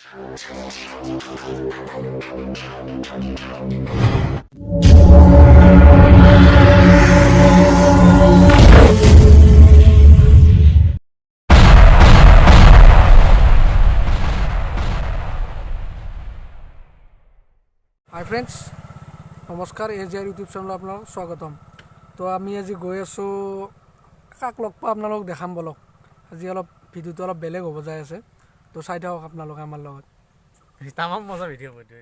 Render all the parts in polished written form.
হাই friends, নমস্কাৰ। এ G R YouTube চেনেলত আপোনালোক স্বাগতম। তো আমি আজি গৈ আছোঁ, কাক লগ পাওঁ আপোনালোকক দেখাম বলক। আজি অলপ ভিডিঅ'টো অলপ বেলেগ হ'ব যাই আছে, তো চাই থাকক আপোনালোকে আমাৰ লগত। তামাম মজা ভিডিঅ' এইটো।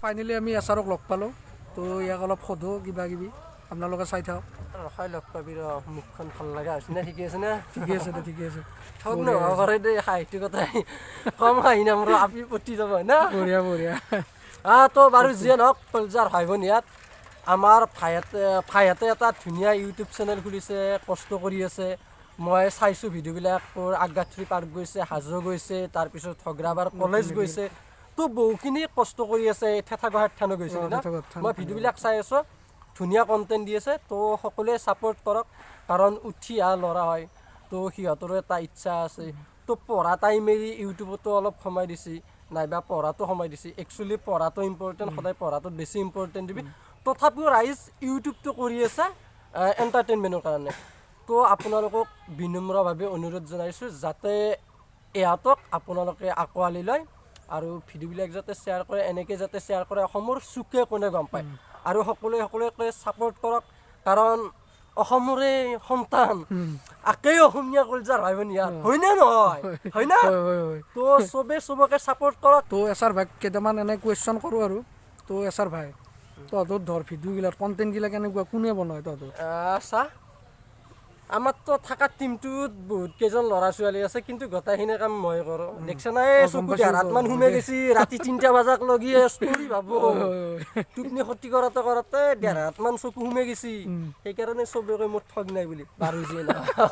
ফাইনেলি আমি এছাৰক লগ পালোঁ। তো ইয়াক অলপ সোধোঁ কিবা কিবি, আপোনালোকে চাই থাকক। ৰখাই লগ পাবি ৰ। মুখখন ভাল লগা হৈছে নে? ঠিকে আছে নে? ঠিকে আছে দে, ঠিকে আছে। ঠগ নহ'ব পাৰে দেই। সাহিত্যিকতাই কম হাঁহি না মোৰ আপি পতি যাব না। বঢ়িয়া বঢ়িয়া। তো বাৰু যিয়ে নহওক, কলজাৰ ভাই ভনীয়াত আমাৰ ভাইহঁতে এটা ধুনীয়া ইউটিউব চেনেল খুলিছে, কষ্ট কৰি আছে। মই চাইছোঁ ভিডিঅ'বিলাক। তোৰ আগাথ্ৰী পাৰ্ক গৈছে, হাজো গৈছে, তাৰপিছত থগৰাবাৰ কলেজ গৈছে। তো বহুখিনি কষ্ট কৰি আছে। থেঠাগুহাৰ থানো গৈছে না? থেঠাগুহাৰ থান। মই ভিডিঅ'বিলাক চাই আছোঁ, ধুনীয়া কণ্টেণ্ট দি আছে। তো সকলোৱে ছাপৰ্ট কৰক, কাৰণ উঠি অহা ল'ৰা হয়, তো সিহঁতৰো এটা ইচ্ছা আছে। তো পঢ়া টাইম এৰি ইউটিউবতো অলপ সময় দিছে, নাইবা পঢ়াটো সময় দিছে। একচুৱেলি পঢ়াটো ইম্পৰ্টেণ্ট, সদায় পঢ়াটোত বেছি ইম্পৰ্টেণ্ট দিবি। তথাপিও ৰাইজ ইউটিউবটো কৰি আছে এণ্টাৰটেইনমেণ্টৰ কাৰণে। তো আপোনালোকক বিনম্ৰভাৱে অনুৰোধ জনাইছোঁ যাতে ইহঁতক আপোনালোকে আঁকোৱালি লয় আৰু ভিডিঅ'বিলাক যাতে শ্বেয়াৰ কৰে, এনেকৈ যাতে শ্বেয়াৰ কৰে, অসমৰ চুকে কোণে গম পায় আৰু সকলোৱে সকলোকে ছাপৰ্ট কৰক, কাৰণ অসমৰে সন্তান, একেই অসমীয়া কলজাৰ ভাই ভনী ইয়াত, হয়নে নহয়? হয় না? হয়। তো চবে চবকে ছাপৰ্ট কৰক। তো এছাৰ ভাইক কেইটামান এনে কুৱেশ্যন কৰোঁ আৰু। তো এছাৰ ভাই, তহঁতৰ ধৰ ভিডিঅ'গিলাৰ কণ্টেণ্টগিলা কেনেকুৱা, কোনে বনায় তহঁতৰ? চা, আমাৰতো থকা টিমটোত বহুত কেইজন ল'ৰা ছোৱালী আছে, কিন্তু গোটেইখিনি কাম মই কৰোঁ। দেখছা নাই? গম চকু পাইছো। 1.5 হাতমান সোমাই গৈছি। ৰাতি 3টা বজাক লগিয়ে ষ্টৰি ভাবো, টোপনি খতি কৰোঁতে কৰোঁতে 1.5 হাতমান চকু সোমাই গৈছি। সেইকাৰণে চবে কয় মোৰ ঠগ নাই বুলি। বাৰু যিয়ে নহওক,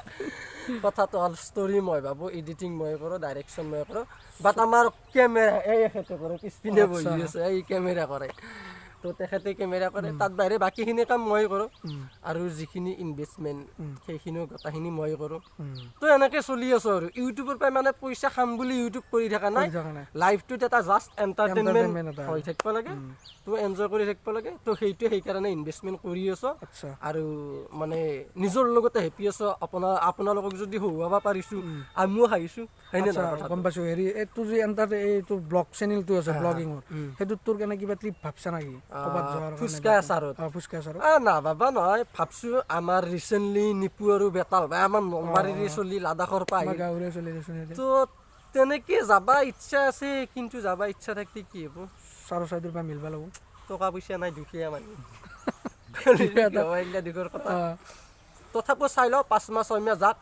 কথাটো হ'ল ষ্টৰি মই ভাবোঁ, এডিটিং মই কৰোঁ, ডাইৰেকশ্যন মই কৰোঁ, বাট আমাৰ কেমেৰা এই এখেতে কৰে, পিছপিনে বহি আছে, এই কেমেৰা কৰে। তো তেখেতে কেমেৰা কৰে, তাত বাহিৰে বাকীখিনি কাম মই কৰোঁ আৰু যিখিনি ইনভেষ্টমেণ্ট সেইখিনিও গোটেইখিনি মই কৰোঁ। তো এনেকৈ চলি আছোঁ আৰু ইউটিউবৰ পৰাই মানে পইচা খাম বুলি ইউটিউব কৰি থকা নাই। কৰি থকা নাই। লাইফটোত এটা জাষ্ট Entertainment entertainment এটা। হৈ থাকিব লাগে, তো এনজয় কৰি থাকিব লাগে। তো সেইটোৱে সেইকাৰণে ইনভেষ্টমেণ্ট কৰি আছোঁ আৰু মানে নিজৰ লগতে হেপী আছোঁ। আপোনালোকক যদি হহুৱাব পাৰিছোঁ, আমিও হাঁহিছোঁ, হয়নে নহয় কথাটো? গম পাইছোঁ। হেৰি, এইটো যে এণ্টাৰ এইটো ব্লগ চেনেলটো আছে ব্লগিঙৰ, সেইটোত তোৰ কেনে কিবা ট্ৰিপ ভাবছা নেকি ক'ৰবাত যোৱাৰ কাৰণে? ফুচকা আচাৰত? অ, ফুচকা আচাৰত। না বাবা, নহয়, ভাবছো। আমাৰ ৰিচেণ্টলি নিপু আৰু বেতাল ভাই, আমাৰ নলবাৰীৰে চলি লাডাখৰ পৰা আমাৰ আহিল। গাঁৱৰে চলি দেচোন এতিয়া। তো তেনেকে যাবা ইচ্ছা আছে, কিন্তু যাবা ইচ্ছা থাকিলে কি হ'ব? চাৰো চাইডৰ পৰা মিলবা লাগিব। টকা পইচা নাই, দুখীয়া মানুহ, এইগিলা দুখৰ কথা। তথাপিও চাই লওঁ, 5 মাহ 6 মাহ যাক।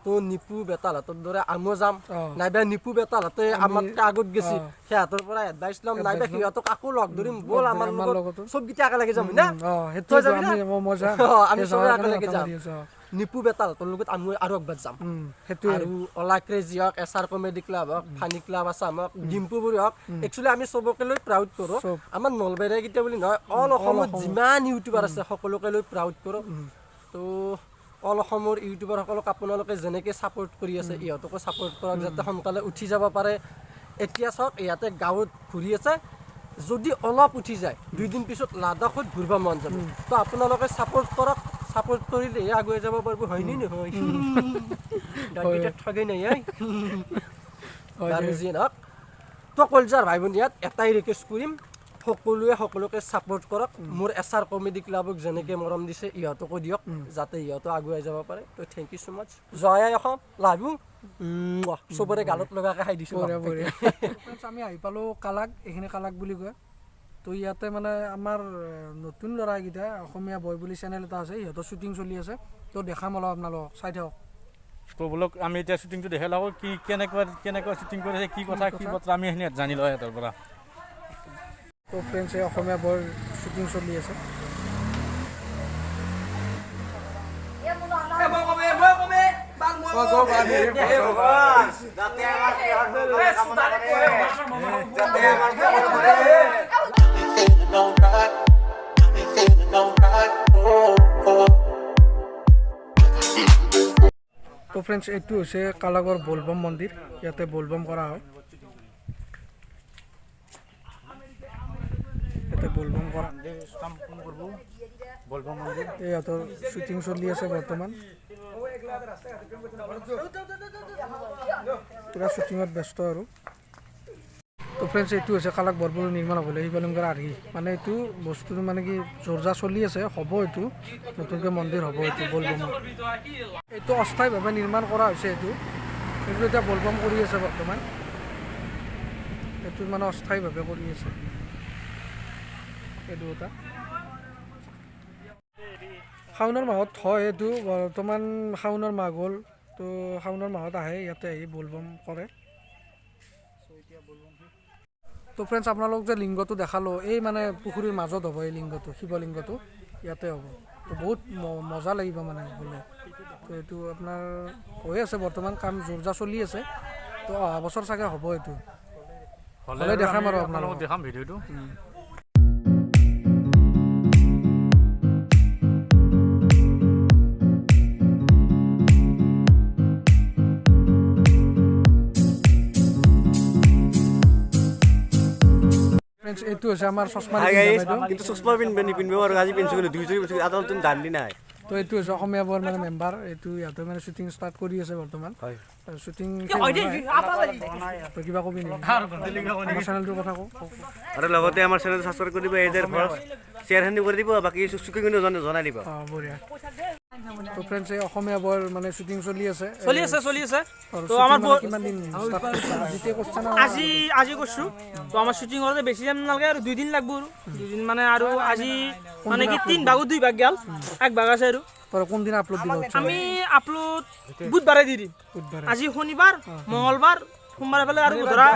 তো নিপু বেতালহঁতৰ দৰে আমিও যাম, নাইবা নিপু বেতালহঁতে আমাতকৈ আগত গেছি, সিহঁতৰ পৰা এডভাইচ ল'ম, নাইবা সিহঁতক আকৌ লগ ধৰিম, ব'ল আমাৰ আমাৰ লগত লগতো। চবকেইটা একেলগে যাম, হয় না? অ, সেইটো। তই যাবি না? আমি মই যাম। আমি সেই চবে যোৱাৰ কাৰণে একেলগে মাথা যাম। মাৰি আছোঁ, অ। নিপু বেতালহঁতৰ লগত আমি আৰু একবাৰ যাম। সেইটোৱে। আৰু অলা ক্ৰেজি হওক, এছ আৰ কমেডি ক্লাব হওক, ফানী ক্লাব আছাম হওক, ডিম্পু বড়ো হওক, একচুৱেলি আমি চবকে লৈ প্ৰাউড কৰোঁ। চব। আমাৰ নলবাৰীকেইটা বুলি নহয়, অল অসমত যিমান ইউটিউবাৰ আছে সকলোকে লৈ প্ৰাউড কৰোঁ। তো অল অসমৰ ইউটিউবাৰসকলক আপোনালোকে যেনেকৈ ছাপৰ্ট কৰি আছে, ইহঁতকো ছাপৰ্ট কৰক যাতে সোনকালে উঠি যাব পাৰে। এতিয়া চাওক, ইয়াতে গাঁৱত ঘূৰি আছে, যদি অলপ উঠি যায়, দুইদিন পিছত লাডাখত ঘূৰিব মন যাব। তো আপোনালোকে ছাপৰ্ট কৰক, ছাপৰ্ট কৰিলেহে আগুৱাই যাব পাৰিব, হয়নে নহয়? দাঁতকেইটা ঠগেই নাই ঐ। বাৰু যিয়ে নহওক, তো কলজাৰ ভাই ভনী ইয়াত এটাই ৰিকুৱেষ্ট কৰিম, সকলোৱে সকলোকে ছাপৰ্ট কৰক। মোৰ এছ আৰ কমেডি ক্লাবক যেনেকৈ মৰম দিছে, ইহঁতকো দিয়ক যাতে ইহঁতো আগুৱাই যাব পাৰে। তো thank you so much. Joy I Assam, love you. চবৰে গালত লগাকৈ খাই দিছোঁ। বঢ়িয়া বঢ়িয়া। Friends, আমি আহি পালোঁ কালাক, এইখিনি কালাক বুলি কয়। তো ইয়াতে মানে আমাৰ নতুন ল'ৰাকেইটা, অসমীয়া বয় বুলি চেনেল এটা আছে, সিহঁতৰ শ্বুটিং চলি আছে। তো দেখাম অলপ আপোনালোকক, চাই থাকক। তো বোলক আমি এতিয়া শ্বুটিংটো দেখাই লাগো, কি কেনেকুৱা কেনেকুৱা শ্বুটিং কৰিছে, কি কথা কি বতৰা আমি সেইখিনি জানি লওঁ সিহঁতৰ পৰা। তো ফ্ৰেণ্ডছ, এই অসমীয়া বয়ৰ শ্বুটিং চলি আছে। Feeling alright. Got me feeling alright. Oh, oh. তো ফ্ৰেণ্ডছ, এইটো হৈছে কালাগৰ বলবম মন্দিৰ। ইয়াতে বলবম কৰা হয়। ইয়াতে বলবম কৰা কাম কৰিব বলবম মন্দিৰ। এই ইহঁতৰ শ্বুটিং চলি আছে বৰ্তমান। পূৰা শ্বুটিঙত ব্যস্ত আৰু। তো ফ্ৰেণ্ডছ, এইটো হৈছে কালাক বৰবৰুৱা নিৰ্মাণ হ'বলৈ শিৱলিংগৰ আৰ্হি। মানে এইটো বস্তুটো মানে কি জোৰজা চলি আছে, হ'ব এইটো নতুনকৈ মন্দিৰ হ'ব এইটো বলবমৰ। এইটো অস্থায়ীভাৱে নিৰ্মাণ কৰা হৈছে এইটো। এইটো এতিয়া বলবম কৰি আছে বৰ্তমান। এইটো মানে অস্থায়ীভাৱে কৰি আছে এইটো এটা। শাওনৰ মাহত হয় এইটো। বৰ্তমান শাওনৰ মাহ গ'ল, তো শাওনৰ মাহত আহে, ইয়াতে আহি বলবম কৰে। তো ফ্ৰেণ্ডছ, আপোনালোক যে লিংগটো দেখালোঁ, এই মানে পুখুৰীৰ মাজত হ'ব এই লিংগটো, শিৱলিংগটো ইয়াতে হ'ব। তো বহুত মজা লাগিব মানে গ'লে। তো এইটো আপোনাৰ হৈ আছে বৰ্তমান, কাম জোৰজা চলি আছে। তো অহা বছৰ চাগে হ'ব এইটো। হ'লে দেখাম আৰু আপোনালোকক। দেখাম ভিডিঅ'টো। ফ্ৰেণ্ডছ, এইটো হৈছে আমাৰ চশমা হাই পিন্ধা গাইস, বাইদেউ। কিন্তু চশমা পিন্ধবে নিপিন্ধবে আৰু আজি পিন্ধছো, কিন্তু দুইযোৰ পিন্ধছো, আদল তুমি দান্দি নাই। তো এইটো হৈছে অসমীয়া বৰ মানে মেম্বাৰ এইটো। ইয়াতে মানে শ্বুটিং ষ্টাৰ্ট কৰি আছে বৰ্তমান। হয়। শ্বুটিং। তই কিবা কবি নেকি? আমাৰ চেনেলটোৰ কথা কওঁ। আৰু লগতে আমাৰ চেনেলটো ছাবস্ক্ৰাইব কৰি দিব, এই ফাৰ্ষ্ট শ্বেয়াৰ খিনি কৰি দিব, বাকী চুকি কিন্তু জনাই দিব। অঁ, বঢ়িয়া। তো ফ্ৰেণ্ডছ, এই অসমীয়া বৰ মানে শ্বুটিং চলি আছে। চলি আছে, চলি আছে। আৰু তো shooting আমাৰ মানে কিমান দিন start কৰিছা? আজিতে কৰিছা না? আজি কৰিছোঁ। তো আমাৰ শ্বুটিং কৰোঁতে বেছি টাইম নালাগে আৰু, 2 দিন লাগব আৰু 2 দিন মানে। আৰু আজি মানে কি 3 ভাগত 2 ভাগ গেল, এক ভাগ আছে আৰু। তই কোনদিনা আপলোড দিব খুজিছ? আমি আপলোড বুধবাৰে দি দিম। বুধবাৰে? আজি শনিবাৰ, মঙলবাৰ, সোমবাৰে পেলাই আৰু ধৰা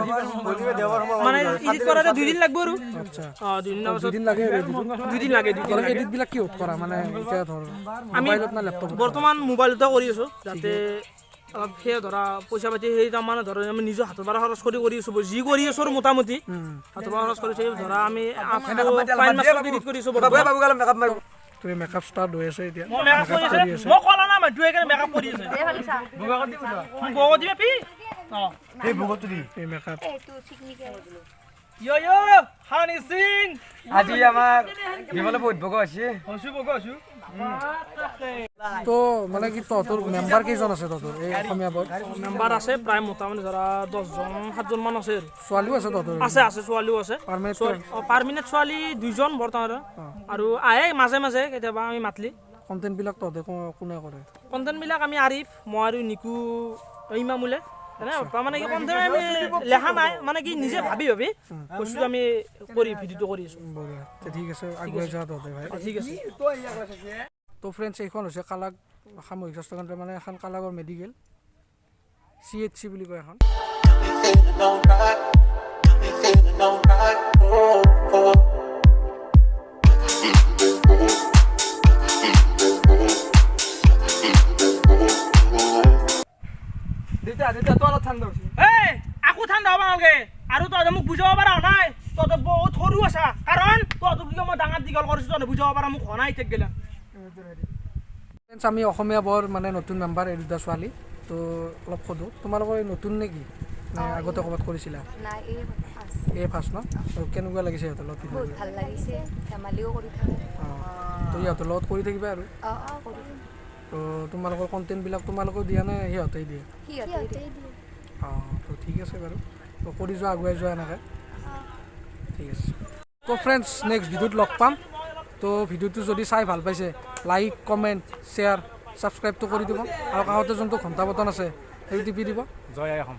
মানে এডিট কৰাতে 2 দিন লাগব আৰু। আচ্ছা। অঁ, 2 দিনৰ পাছত। 2 দিন লাগে আৰু edit ত? 2 দিন লাগে, 2 দিন ধৰ লাগে। এডিটবিলাক কিহত কৰা? মানে এতিয়া ধৰ আমি মোবাইলত না লেপটপত? বৰ্তমান মোবাইলতে কৰি আছোঁ, যাতে অলপ সেই ধৰা পইচা পাতি সেই তাৰমানে ধৰা আমি নিজৰ হাতৰ পৰা খৰচ কৰি কৰি আছোঁ, যি কৰি আছোঁ আৰু মোটামুটি হাতৰ পৰা খৰচ কৰিছোঁ। ধৰা আমি এডিট কৰি আছোঁ বৰ্তমান। তোৰ মেকআপ ষ্টাৰ্ট হৈ আছে এতিয়া। মই মেকআপ কৰি আছে, মই ক'লা না মানুহ, সেইকাৰণে মেকআপ কৰি আছে। বগত দিবা পি। অঁ। এই মেকআপ। য় য় হানি সিং। আজি আমাৰ বিমলে বহুত ভোগ আছে। হসু বগ হসু। তো মানে কি তহঁতৰ মেম্বাৰ কেইজন আছে তহঁতৰ এই অসমীয়া বৰ? মেম্বাৰ আছে প্ৰায় মোটামুটি ধৰা 10জন, 7জনমান আছে আৰু। ছোৱালীও আছে তহঁতৰ? আছে, আছে, ছোৱালীও আছে। পাৰ্মানেণ্ট? পাৰমানেণ্ট ছোৱালী দুইজন বৰ্তমান আৰু আহে মাজে মাজে কেতিয়াবা আমি মাতলি। কণ্টেণ্টবিলাক তহঁতে কোনে কৰে? কণ্টেণ্টবিলাক আমি আৰিফ, মই আৰু নিকু, ইমামুলে এনে। মানে কি কণ্টেণ্ট আমি লেখা নাই, মানে কি নিজে ভাবি ভাবি বস্তুটো আমি কৰি ভিডিঅ'টো কৰি আছোঁ। বঢ়িয়া। তে ঠিক আছে, আগুৱাই যা তহঁতে ভাই। ঠিক আছে। তো ফ্ৰেণ্ডছ, এইখন হৈছে কালাগ সামূহিক স্বাস্থ্য কেন্দ্ৰ, মানে এখন কালাগৰ মেডিকেল, CHC বুলি কয় এখন। Got me feeling alright. Got me feeling alright. Oh, oh. দেউতা, দেউতা, তই অলপ ঠাণ্ডা হৈছে। এই আকৌ ঠাণ্ডা হ'ব নালাগে আৰু। তহঁতে মোক বুজাব পৰা হোৱা নাই, তহঁতে বহুত সৰু আছা। কাৰণ তহঁতক কি মই ডাঙৰ দীঘল কৰিছোঁ, তহঁতে বুজাব পৰা মোক হোৱা নাই এতিয়া গেলা। ফ্ৰেণ্ডছ, আমি অসমীয়া বৰ মানে নতুন মেম্বাৰ এই দুটা ছোৱালী। তো অলপ সোধোঁ, তোমালোকৰ এই নতুন নেকি নে আগতে ক'ৰবাত কৰিছিলা? নাই, এই ফাৰ্ষ্ট। এই ফাৰ্ষ্ট ন? তো কেনেকুৱা লাগিছে সিহঁতৰ লগত ভিডিঅ' বহুত কৰি? ভাল লাগিছে, ধেমালিও কৰি থাকে। অঁ, তো সিহঁতৰ লগত কৰি থাকিবা আৰু? অঁ, কৰি থাকে। তো তোমালোকৰ কণ্টেণ্টবিলাক তোমালোকেও দিয়া নে সিহঁতেই দিয়ে? সিহঁতে দিয়ে। অঁ, তো ঠিক আছে বাৰু। তো কৰি যোৱা, আগুৱাই যোৱা এনেকৈ। ঠিক আছে। তো ফ্ৰেণ্ডছ, নেক্সট ভিডিঅ'ত লগ পাম। তো ভিডিঅ'টো যদি চাই ভাল পাইছে, লাইক, কমেণ্ট, শ্বেয়াৰ, ছাবস্ক্ৰাইবটো কৰি দিব আৰু কাষতে যোনটো ঘণ্টা বটন আছে সেইটো টিপি দিব। জয় আই অসম।